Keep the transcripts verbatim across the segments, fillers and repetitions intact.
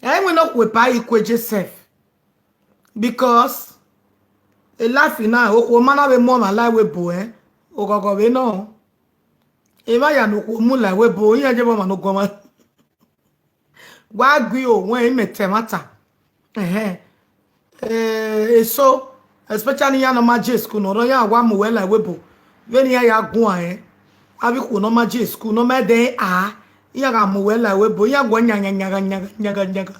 Ẹ wẹ ne okhuo ba i kue Joseph. Because a life na, okhuo ma na vbe mu ọmwa la ẹvbo ebo ẹn, oghọghọ vbe nọ. Emwa ya ne okhuo mu la ẹvbo ebo, iran je vbe ọmwa ne ọ guọmwa. Wa gui o, wẹ imẹ ta ẹmwata. Ẹhẹn. Eh, eso, especially iran ne ọ ma je school, ne ọ rọ iran wa mu wẹ la ẹvbo ebo. Vbene iran ya guan ẹn, avbe ikhuo ne ọ ma je school, ne ọ ma dẹ a, iran gha mu wẹ la ẹvbo ebo, iran guan yanga, yanga, yanga, yanga, yanga.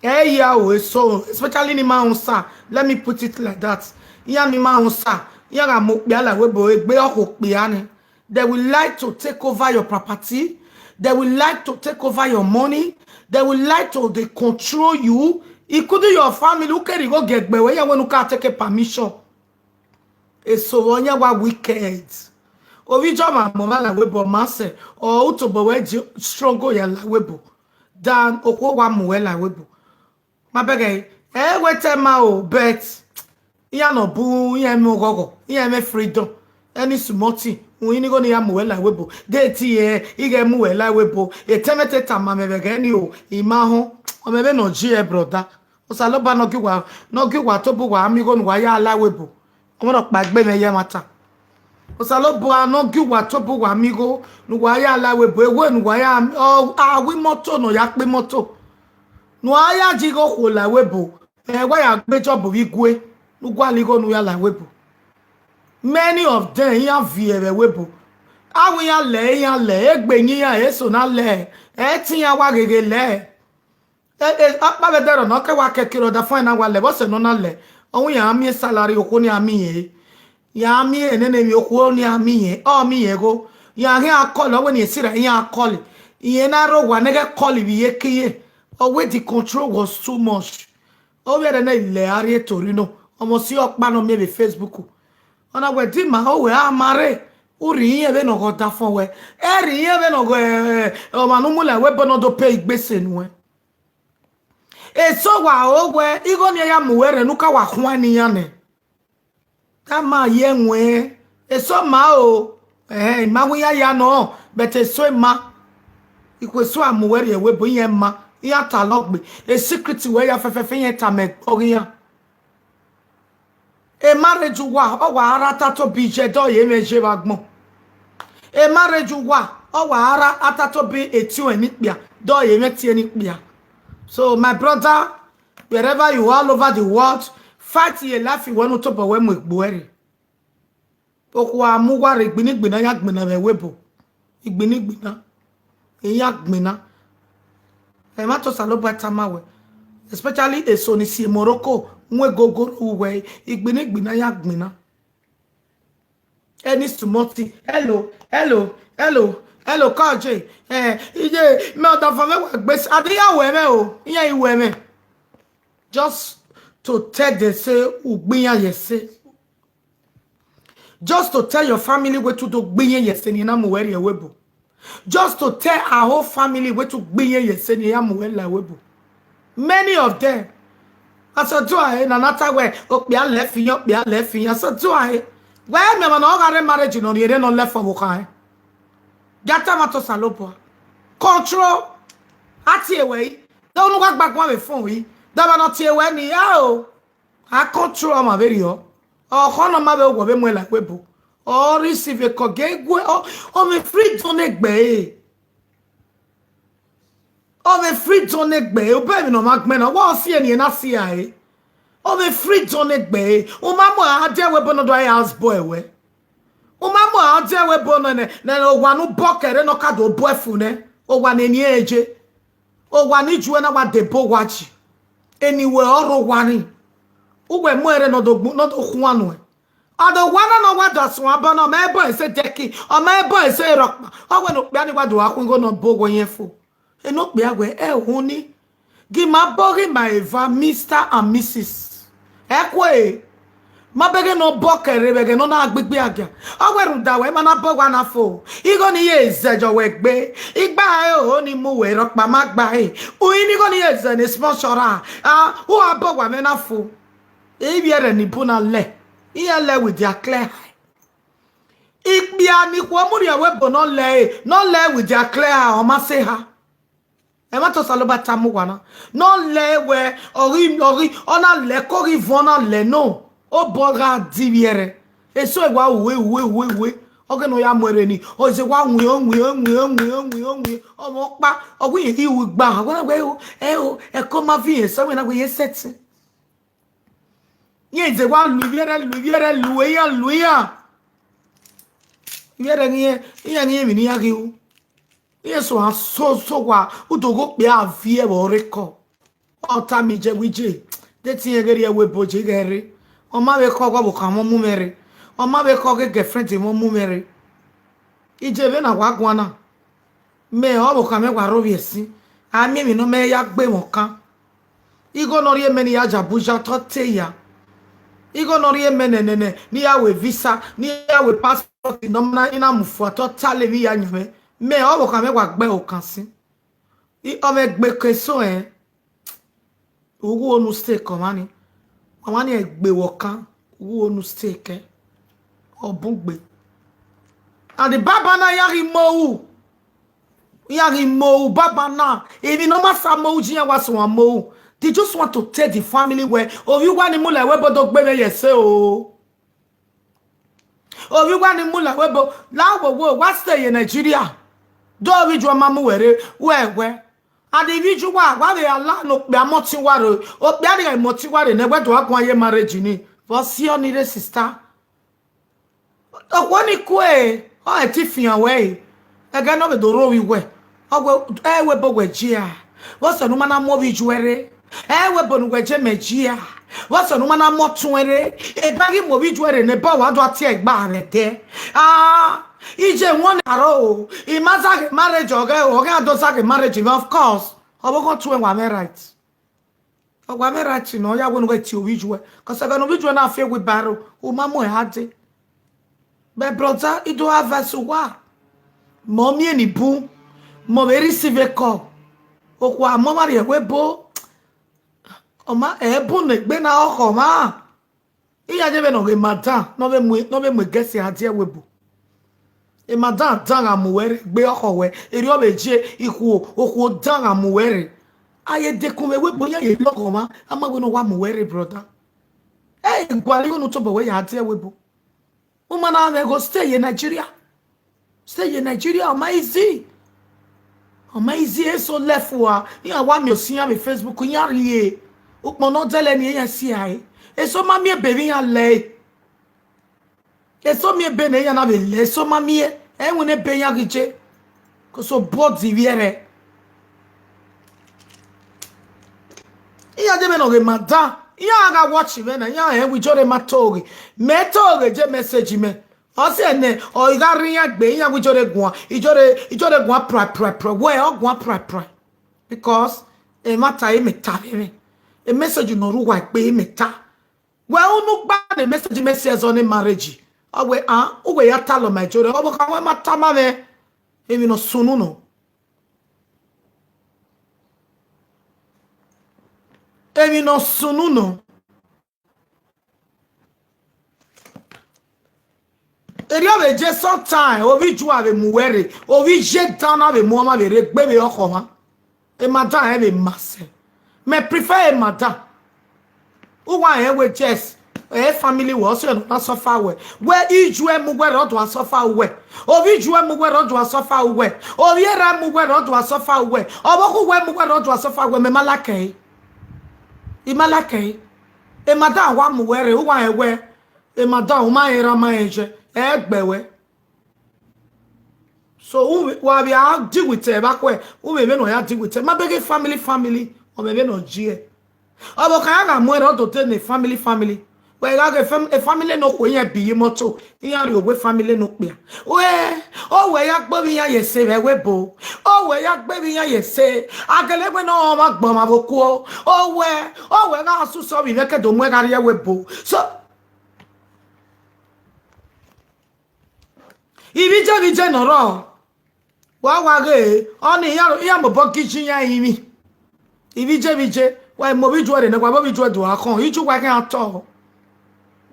Ẹ ya o, eso, especially ni ma rhunmwusa, let me put it like that. Iran ni ma rhunmwusa, iran gha mu okpia la ẹvbo ebo, egbe ọkhọ okpia ni. They will like to take over your property. They will like to take over your money. They will like to dey control you, including your family. U keghi gho gie egbe wẹ, iran wẹ ne u ka take permission. Eso vbe ọyan wa wicked. Ovbi iye ọmwa mu ọmwa la ẹvbo ebo, ma sẹ, ọ u tobọ wẹ ji struggle ya la ẹvbo ebo than okhuo wa mu wẹ la ẹvbo ebo. Ma bẹghe, ẹ wẹ te ma o, but iran nọ bu, iran mwẹ oghọghọ, iran mwẹ freedom. Any small thing, uhun ni igho ne iran mu wẹ la ẹvbo ebo. De te irẹn, ighẹ mu wẹ la ẹvbo ebo. Etẹn mwẹ te tama mwẹ vbe ẹghẹ ni o, I ma họn. Ọ mwẹ vbene ọ ji ẹ, brother. Osanobua ne ọ gie uwa, ne ọ gie uwa tobọ uwa miẹn igho ne uwa ya la ẹvbo ebo. Ọmwa rhọkpa egbe mwẹ ya ẹmwata. Osanobua ne ọ gie uwa tobọ uwa miẹn igho ne uwa ya la ẹvbo ebo, ewe ne uwa ya, ọ, a wi imoto ne ọ ya kpe imoto. Ne uwa ya je igho okhuo la ẹvbo ebo, ẹ, wa ya gbe job vbe igue, ne u gualọ igho ne u ya la ẹvbo ebo. Many of them, iran viẹ vbe ẹvbo ebo. Avbe iran lẹ, iran lẹ, egbe yin iran, eso na lẹ, ẹ te iran wa gheghe lẹ. E, e, ọkpa vbe dẹrọ nọ, ọ ke wa kẹkẹ ọdafẹn na wa lẹ, vbọsẹ ne ọ na lẹ, ọ wẹ iran miẹn salary okhuo ne iran miẹn ẹre. Iran miẹn nene emwi okhuo ne iran miẹn, ọ miẹn igho. Iran ghi a call, ọ wẹ ne esira iran call. Irẹn na rre owa ne ghẹ call vbe iyeke iye. Ọ wẹ the control was too much. Ovbi ẹre ne lẹ a rrie Torino, ọmọ si ọkpa ne ọ miẹn vbe Facebook. Ọ na wẹ di ma, ọ wẹ a ma rre, u rhie irẹn vbene ọ ghe ọdafẹn wẹ, ẹ rhie irẹn vbene ọ ghe, eh, ọmwa ne u mu la ẹvbo ebo ne ọ do pay igbese nuẹn. Eso wa ho wẹ, igho ne iran ya mu wẹ rre, ne u ka wa khuan ne iran nẹ. Tama ye ẹwẹn, eso ma o, ẹhẹn, I ma wẹ iran ya nọ, but eso ma. Ikhuo eso a mu wẹ rrie ẹvbo ebo, iran ma, iran talọ gbe. E secret wẹ ya fẹfẹfẹ, iran tama ẹgbẹe ọghe iran. E marriage uwa, ọ wa ra ta tobi iye, dọ ye mwẹ ye vbe agbọn. E marriage uwa, ọ wa ra ta tobi etiọnrẹn ne ikpia, dọ ye mwẹ tie ne ikpia. So, my brother, wherever you are all over the world, fight ye life wẹ ne u tobọ wẹ mu egbe uẹ rre. Okhuo a mu uwa rre, igbinna igbinna ya gbinna vbe ẹvbo ebo. Igbinna igbinna, iran gbinna. Ẹmwata Osanobua tama wẹ, especially eso ni si Morocco, mu egogo ru wẹ, igbinna igbinna ya gbinna. Any small thing, hello, hello, hello, hello, Kaje, eh, iye, mẹ ọdafẹn mwẹ wa gbe, a de ya wẹ mwẹ o, iran i wẹ mwẹ. Just to tell them say, u gbe iran ye ẹse. Just to tell your family wetin u do gbe iran ye ẹse ne iran na mu wẹ rrie ẹvbo ebo. Just to tell our whole family wetin u gbe iran ye ẹse ne iran ya mu wẹ la ẹvbo ebo. Many of them. Asọdua ẹre, na na ta wẹ, okpia lẹ fi iran, okpia lẹ fi iran. Asọdua ẹre. Wẹ miẹn ọmwa ne ọ gha rre marriage nọ rhie rre ne ọ lẹ fọ vbe okhan ẹn. Gie a tama Osanobua. Control. A tie wẹ i. De unu gha gba guan vbe phone i. De ọmwa ne ọ tie wẹ ni, a o. A control ọmwa vberriọ. Ọkhọ ne ọ ma vbe wọ vbe muẹn la ẹvbo ebo. Ọ receive call, gie gue, ọ, ọ mwẹ freedom ne egbe ẹre. Ọ mwẹ freedom ne egbe ẹre. Obọ emwi ne ọ ma gbẹn na, wa ọ si eni na si a re. Ọ mwẹ freedom ne egbe ẹre. U ma mu a die ẹvbo ebo ne ọ do a house boy wẹ. U ma mu a die ẹvbo ebo nọ nẹ, nẹ owa ne u bọ kẹre ne ọ ka do bọ ẹfu nẹ. Owa ne eni ẹre je. Owa ni ju ẹre na wa deba owa ji. Eni wẹ ọ rre owa ni. Uwẹ mu ẹre ne ọ do gbu-, ne ọ do khuan nuẹn. Ọ do wa na ne ọ wa da suẹn abọ na, ọ ma ẹbọ ẹse dẹki, ọ ma ẹbọ ẹse rhọkpa. Ọ wẹ ne okpia ni wa do gha khuan igho ne ọ bọ owa yẹn fo. Ene okpia wẹ, ẹ huni. Gi ma bọ ghi ma eva, Mister and Missus. Ẹ kue, ma bẹghe ne ọ bọ kẹre vbe ẹghẹ ne ọ na gbigbi agia. Ọ wẹ rhunmwuda wẹ ma na bọ owa na fo. Igho ni ye zẹ jọ wẹ gbe. Igba ẹre oho ni mu wẹ rhọkpa ma gba ẹre. Uyi ni igho ni ye zẹ ne sponsor ra. A, u a bọ owa mwẹ na fo. Ivbi ẹre ni bu na lẹ. Iran lẹ with their clear eye. Ikpia ni khuo mu rrie ẹvbo ebo ne ọ lẹ ẹre, ne ọ lẹ with their clear eye, ọ ma sẹ eha. Ẹmwata Osanobua tama uwa na, ne ọ lẹ wẹ, ọ ghi, ọ ghi, ọ na lẹ ko ghi vuọn, ọ na lẹ nọ, obọ gha di ivbi ẹre. Eso wa ue, ue, ue, ue. Ọ ghe ne ọ ya mu ẹre ni, ọ ze wa wian, wian, wian, wian, wian, wian. Ọmwa ọkpa, ọ wẹ irẹn ghi ru igba, wẹ na wẹ, ẹo, ẹko ma viọ irẹn sẹ, wẹ na wẹ irẹn sẹtin. Irẹn ze wa lu ivbi ẹre, lu ivbi ẹre, lu iran, lu iran. Ivbi ẹre ghi, iran ghi emwi ne iran ghi ru. Iran so a so, so wa, u do ghe okpia a viẹ vbe ọrekọ. Ọ tama Ije wẹ Ije, de te irẹn ghe rrie ẹvbo ebo je ighẹ rre. Ọ ma vbe khọ ọghe ọvbokhan mwẹ ọ mu mwẹ rre. Ọ ma vbe khọ ọghe girlfriend mwẹ ọ mu mwẹ rre. Ije vbene a wa guan na, mẹ ọvbokhan mwẹ wa rre ovbi ẹsin, a miẹn emwi ne ọ mẹ ya gbe mwẹ ọkan. Igho ne ọ rhie mẹ ne I ya ye Abuja, te ọ te ya. Igho ne ọ rhie mẹ nẹ, nẹ, nẹ, ne I ya ru visa, ne I ya ru passport, ne ọ ma na, I na mu fua, te ọ ta lele emwi ya yan mwẹ. Mẹ ọvbokhan mwẹ wa gbe ẹre okan sin. I, ọ mwẹ gbe ke eso ẹn. Uwu onu stay kẹ ọmwa ni. Ọmwa ni gbe wẹ ọkan, uwu onu stay kẹ. Ọ bun gbe. And the baba na ya ghi mo u. Iran ghi mo ru baba na, emwi ne ọ ma sa mo ru, iran wa suẹn mo ru. They just want to tell the family wẹ, ovbi uwa ni mu la ẹvbo ebo do gbe mwẹ ye ẹse o. Ovbi uwa ni mu la ẹvbo ebo, la wowo, wa stay ye Nigeria. Do ovbi Iju ma mu wẹ rre, wẹ wẹ. And ivbi Iju wa, wa vbe allow ne okpia mu ọtẹn uwa rre, okpia ni gha mu ọtẹn uwa rre nẹ, wẹ do a guan ye marriage ni. Vbe ọ si ọni rre, sister? Okhuo ni kue, ọ rẹn te fian wẹ ẹre, ẹghẹ ne ọ vbe do rre ovbi uwẹ, ọ wẹ, ẹ wẹ ebo wẹ jia, vbọsẹ ne u ma na mu ovbi Iju ẹre, ẹ wẹ ebo ne uwẹ je mẹ jia, vbọsẹ ne u ma na mu ọtẹn ẹre, eba ghi mu ovbi Iju ẹre ne eba wa do a tie ẹgba rẹ dẹ. Ah, Ije wọn na ro, I ma zaghe marriage ọghẹ, ọghẹ a do zaghe marriage, of course, ọvbokhan tuẹn wa mwẹ right. Ọ wa mwẹ right nọ, ọ ya wẹ ne u ghẹ tie ovbi Iju ẹre, cause ẹghẹ ne ovbi Iju ẹre na fi wheelbarrow, u ma mu ẹre gha dee. But brother, I do advice uwa, mẹ ọ miẹn ni bun, mẹ ọ vbe receive call, okhuo a mu ọmwa rrie ẹvbo ebo, ọ ma, ẹ bun ne egbe na ọkhọ ọmwa. Iran ye vbene ọ ghe madam ne ọ vbe mu, ne ọ vbe mu egẹse a die ẹvbo ebo. E madam dan gha mu wẹ rre egbe ọkhọ wẹ, erriọ vbe je ikhuo, okhuo dan gha mu wẹ rre. A ye dekun vbe ẹvbo ebo, iran ye lọghọ ọmwa, a ma wẹ ne ọ wa mu wẹ rre, brother. Ẹ i gualọ igho ne u tobọ wẹ ya die ẹvbo ebo. U ma na mwẹ gho stay ye Nigeria. Stay ye Nigeria, ọ ma easy. Ọ ma easy, eso left wa. Iran wa miẹn osi iran vbe Facebook, iran rhie. Ukpọn ne ọ dẹlẹ ni iran si rae. Eso ma miẹn ebe vbe iran lẹe. Eso miẹn ebe ne iran na vbe lẹe, eso ma miẹn. Ẹ i winna ebe iran ghi je. Cause obọ di ivbi ẹre. Iran ye vbene ọ ghe madam, iran gha watch mwẹ na, iran rẹn wẹ Ijore ma toghe. Mẹ toghe je message mẹ. Ọ sẹ nẹ, ọ i gha rre iran egbe, iran wẹ Ijore guan, Ijore, Ijore guan pra, pra, pra. Wẹ ọ guan pra, pra. Because emwa ta, e mẹ ta vbe mwẹ. E message ne ọ rre uwa egbe, e mẹ ta. Wẹ unu gba ne message mẹ si ẹzọ ne marriage. Ọ wẹ, ah, uwẹ ya talọ ma Ijore, ọvbokhan wẹ ma tama mwẹ. Emwi ne ọ sunu nọ. Emwi ne ọ sunu nọ. Erriọ vbe je sometime, ovbi Iju a vbe mu wẹ rre, ovbi Ije dan na vbe mu ọmwa vbe rre egbe vbe ọkhọ ọmwa. E madam rẹn vbe ma sẹ. Mẹ prefer e madam. Uwa rẹn wẹ Jess, ẹ family wẹ, ọ sẹ ne ọ na suffer wẹ. Wẹ Iju ẹ mu wẹ rre, ọ do a suffer wẹ. Ovbi Iju ẹ mu wẹ rre, ọ do a suffer wẹ. Ovbi erha ẹ mu wẹ rre, ọ do a suffer wẹ. Ọvbokhan uwẹ ẹ mu wẹ rre, ọ do a suffer wẹ. Mẹ ma like ẹre. I ma like ẹre. E madam wa mu wẹ rre, uwa rẹn wẹ. E madam, u ma rẹn erha, ma rẹn ije, ẹ gbẹ wẹ. So, u vbe, wa vbe a deal with ẹre vbe akhuẹ, u vbe vbene ọ ya deal with ẹre. Ma bẹghe family, family, ọ vbe vbene ọ jiẹ. Ọvbokhan ya gha mu ẹre, ọ do te ne family, family. Wẹ gha ghe fam-, e family ne okhuo iran bi ye imọto, iran rhie owa family ne okpia. Wẹ, ọ wẹ ya gbe ovbi iran ye ẹse vbe ẹvbo ebo. Ọ wẹ ya gbe ovbi iran ye ẹse. A gele wẹ ne ọ mwa gbe ọmwa vbe okuo. Ọ wẹ, ọ wẹ gha sẹ usọ vbe imẹ ke do mu ẹre gha rrie ẹvbo ebo. So, ivbi Ije, ivbi Ije ne ọ rrọọ. Wa wa ghe, ọni iran, iran mobọ gi Ije iran rinmwi. Ivbi Ije, ivbi Ije, wa mu ovbi Iju ẹre nẹ, wa vbe ovbi Iju ẹre do a khọn, Iju wa khian tọ.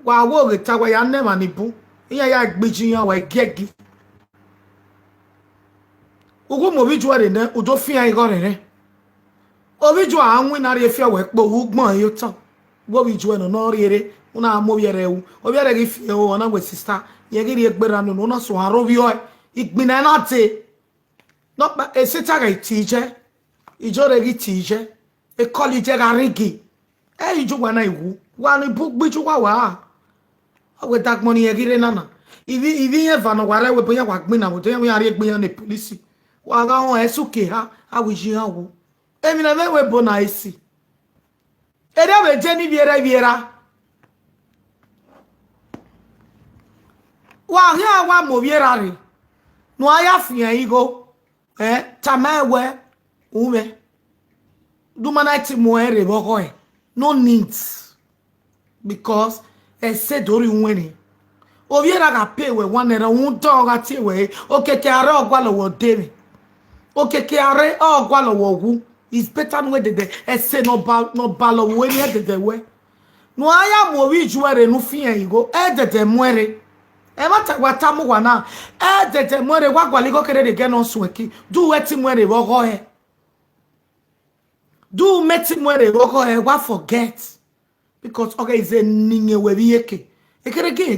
Wa wo ghe ta, wa ya nọ emwa ni bun, iran ya gbe Ije iran, wa giẹgi. Ughẹ u mu ovbi Iju ẹre nẹ, u do fian igho rẹnrẹn. Ovbi ijuẹ a winna rhie fi ọwẹ kpo vbe ugbọn ẹre otọ. Vbe ovbi ijuẹ nọ ne ọ rhiere, u na mu ovbi ẹre ru. Ovbi ẹre ghi fi ẹre ru, ọ na wẹ sister, rẹn ghi rhie gberra nunu, u na suẹn aro vbiẹ ọe. Igbinna na dee. Nọkpa, esita gha tie iye, ijore ghi tie iye, ekọlọ iye gha ringi. Ẹ i ju uwa na i wu, wa ni bu gbe iye uwa wa. Ọ wẹ dagbọn ne irẹn ghi rre nana. Ivbi, ivbi iran eva ne ọ wa rre ẹvbo ebo iran wa gbinna vbe odẹ iran, iran rhie egbe iran ne police. Wa gha họn ẹse uki eha, a wẹ iye iran wu. Emwi ne ẹmwẹ ẹvbo ebo na esi. Erriọ vbe je ne ivbi erha ivbi erha. Wa khian wa mu ovbi erha rre, ne uwa ya fian igho, eh, tama ẹn wẹ, u mwẹ. De u ma na ti mu ẹn rre vbe ọghọe, no need. Because ẹse do rhie uwẹn rre. Ovbi erha gha pay wẹ one naira, rhunmwuda ọ gha tie wẹ re, okiekie a rre ọ gualọ wẹ ọdemwẹ. Okiekie a rre ọ gualọ wẹ ọwu. It's better ne uwẹ dẹdẹ ẹse ne ọ ba, ne ọ balọ vbe uwẹ ne irẹn dẹdẹ wẹ. Ne uwa ya mu ovbi ijuẹ rre ne u fian igho, ẹdẹdẹ mu ẹn rre. Ẹmwata wa tama uwa na, ẹdẹdẹ mu ẹn rre, wa gualọ igho kherhe rhie ẹghẹ ne ọ suẹn ki, de uwẹ ti mu ẹn rre vbe ọghọe. De u mẹ ti mu ẹn rre vbe ọghọe, wa forget. Because ọ ghẹ zẹ ne irẹn wẹ vbe iyeke. Ekherhe gie, gie